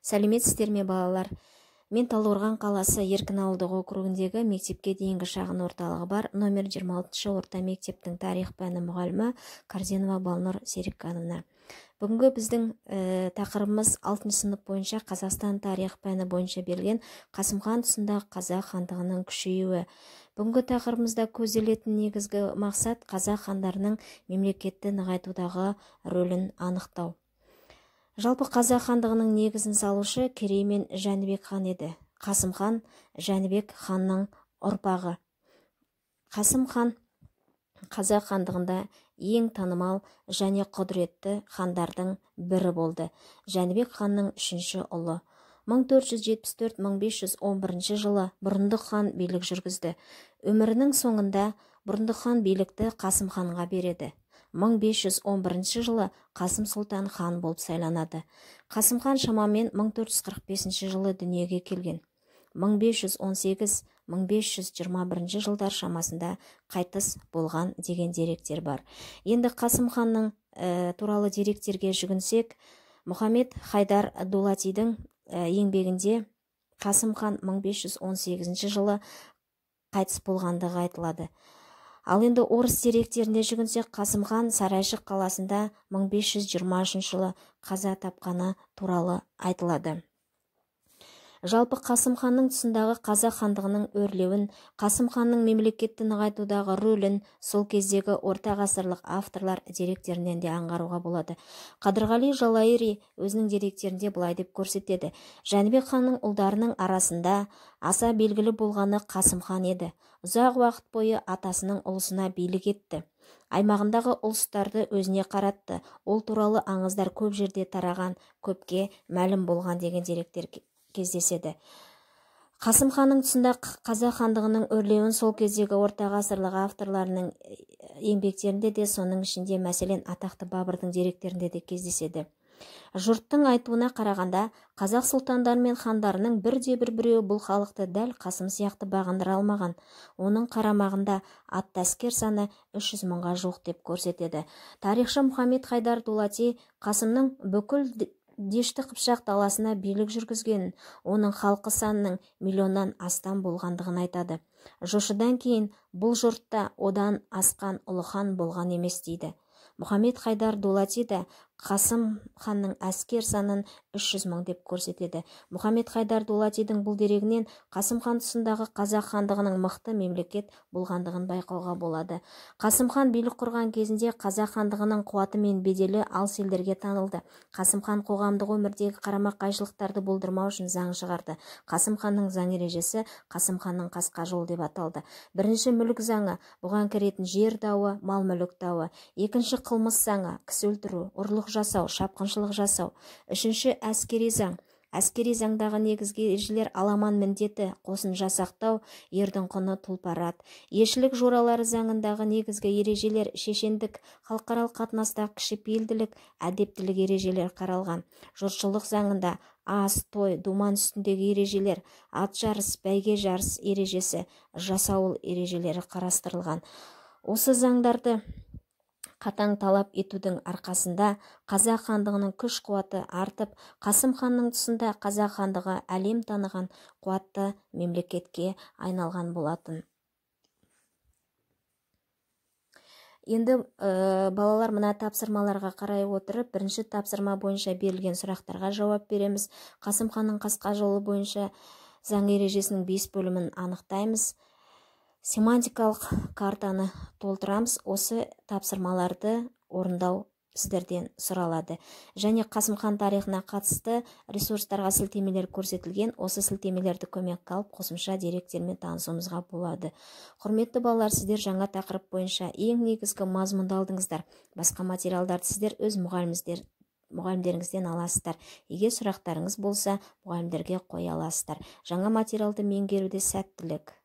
Сәлеметсіздер ме, балалар? Мен Талдықорған қаласы Еркін ауылдық округіндегі мектепке дейінгі шағын орталығы бар номер 26 орта мектептің тарих пәні мұғалімі Карзенова Балнұр Серікқановна. Бүгінгі біздің тақырыбымыз 6 сынып бойынша Қазақстан тарих пәні бойынша берілген Қасым хан тұсындағы қазақ хандығының күшеюі. Бүгінгі тақырыбымызда көзделетін негізгі мақсат қазақ хандарының мемлекетті нығайтудағы рөлін анықтау. Жалпы қазақ хандығының негізін салушы Керей мен Жәнібек хан еді. Қасым хан Жәнібек ханның ұрпағы. Қасым хан қазақ хандығында ең танымал және құдіретті хандардың бірі болды. Жәнібек ханның үшінші ұлы. 1474-1511 жылы Бұрындық хан билік жүргізді. Өмірінің соңында Бұрындық хан билікті Қасым ханға береді. 1511 жылы Қасым сұлтан хан болып сайланады. Қасым хан шамамен 1445 жылы дүниеге келген. 1518-1521 жылдар шамасында қайтыс болған деген деректер бар. Енді Қасым ханның туралы деректерге жүгінсек, Мұхаммед Хайдар Дулатидің еңбегінде Қасым хан 1518 жылы қайтыс болғандығы айтылады. Ал енді орыс деректеріне жүгінсек, Қасым хан Сарайшық қаласында 1523 жылы қаза тапқаны туралы айтылады. Жалпы Қасым ханның тұсындағы қазақ хандығының өрлеуін, Қасым ханның мемлекетті нығайтудағы рөлін сол кездегі орта ғасырлық авторлар деректерінен де аңғаруға болады. Қадырғали Жалайыри өзінің деректерінде былай деп көрсетеді. Жәнібек ханның ұлдарының арасында аса белгілі болғаны Қасым хан еді. Ұзақ уақыт бойы атасының ұлысына билік етті. Аймағындағы ұлыстарды өзіне қаратты. Ол туралы аңыздар көп жерде тараған, көпке мәлім болған деген деректер кездеседі. Қасым ханның тұсында қазақ хандығының өрлеуін сол кездегі орта ғасырлық авторларының еңбектерінде де, соның ішінде мәселен атақты Бабырдың деректерінде де кездеседі. Жұрттың айтуына қарағанда, қазақ сұлтандары мен хандарының бірде-бір біреуі бұл халықты дәл Қасым сияқты бағындыра алмаған. Оның қарамағында атты әскер саны 300 мыңға жуық деп көрсетеді. Тарихшы Мұхаммед Хайдар Дулати Қасымның бүкіл Дешті Қыпшақ даласына билік жүргізгенін, оның халқы санының миллионнан астам болғандығын айтады. Жошыдан кейін бұл жұртта одан асқан ұлы хан болған емес дейді. Мұхаммед Хайдар Дулати да Қасым ханның әскер санын 300 мың деп көрсетеді. Мұхаммед Хайдар Дулатидің бұл дерегінен Қасым хан тұсындағы қазақ хандығының мықты мемлекет болғандығын байқауға болады. Қасым хан билік құрған кезінде қазақ хандығының қуаты мен беделі алыс елдерге танылды. Қасым хан қоғамдық өмірдегі қарама-қайшылықтарды болдырмау үшін заң шығарды. Қасым ханның заң ережесі Қасым ханның қасқа жолы деп аталды. Бірінші мүлік заңы, бұған кіретін жер дауы, мал-мүлік дауы. Екінші қылмыс заңы, кісі өлтіру, ұрлық жасау, шапқыншылық жасау. Үшінші әскери заң. Әскери заңдағы негізгі ережелер аламан міндеті, қосын жасақтау, ердің құны тұлпар ат. Елшілік жоралары заңындағы негізгі ережелер шешендік, халықаралық қатынастағы кішіпейілділік, әдептілік ережелер қаралған. Жұртшылық заңында ас, той, думан үстіндегі ережелер, ат жарыс, бәйге жарыс ережесі, жасауыл ережелері қарастырылған. Осы заңдарды қатаң талап етудің арқасында қазақ хандығының күш қуаты артып, Қасым ханның тұсында қазақ хандығы әлем таныған қуатты мемлекетке айналған болатын. Енді балалар, мына тапсырмаларға қарай отырып, бірінші тапсырма бойынша берілген сұрақтарға жауап береміз. Қасым ханның қасқа жолы бойынша заң ережесінің 5 бөлімін анықтаймыз. Семантикалық картаны толтырамыз. Осы тапсырмаларды орындау сіздерден сұралады. Және Қасым хан тарихына қатысты ресурстарға сілтемелер көрсетілген. Осы сілтемелерді көмекке алып, қосымша деректермен танысуымызға болады. Құрметті балалар, сіздер жаңа тақырып бойынша ең негізгі мазмұнды алдыңыздар. Басқа материалдарды сіздер өз мұғалімдеріңізден аласыздар. Егер сұрақтарыңыз болса, мұғалімдерге қоя аласыздар. Жаңа материалды меңгеруде сәттілік.